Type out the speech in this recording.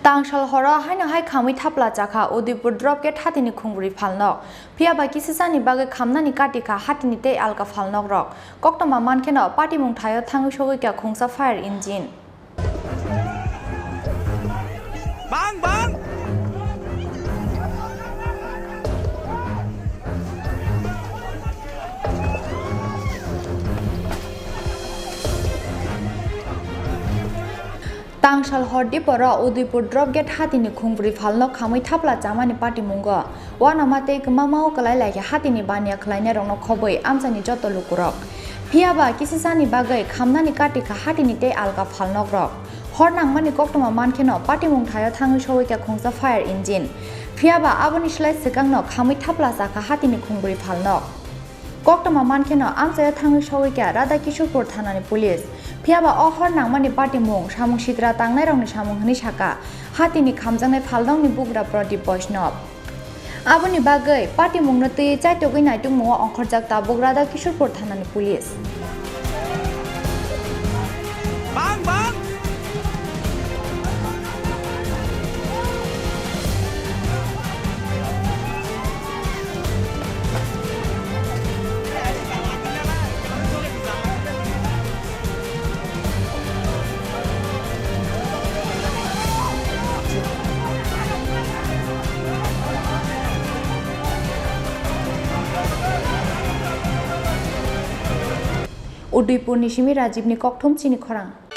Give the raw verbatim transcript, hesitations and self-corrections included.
Tangsal horo haino hai khamwi thapla chakha Udaipur drop gate hatini khungbri phalnok. Phiya ba kisisani bagwi khamnani kati kha hatini tei alka phalnokrok. Koktwma mankheno patimung thaio thangwi sogwi kha khungsa fire engine. Bang, bang! Tangsal hor diporo Udaipur drop gate hatini khungbri phalnok khamwi thapla chamani patimungo uanama tei kwmamao kwlai lai khe hatini baniya khwlainairokno khobwi amchaini joto lukurok. Phiya ba kisisani bagwi khamnani kati kha hatini tei alka phalnokrok. Hor nangmani koktwma mankheno patimung thaio thangwi sogwi kha khungsa fire engine. Phiya ba aboni slai swkangno khamwi thapla chakha hatini khungbri phalnok. Koktwma mankheno amchaio thangwi sogwi kha Radha Kishorpur thanani police. Phiya ba o hor nangmani patimung samung sitra tangnairokni samung hwnwi sakha hatini khamjaknai phalnokni bugra Pradip Vaishnav. Aboni bagwi patimungno twiwi chaitogwi naitugmungo ongkhorjak tabuk Radha Kishorpur thanani police. Bang, bang! Udaipurni simi Rajibni kokthum chini khorang.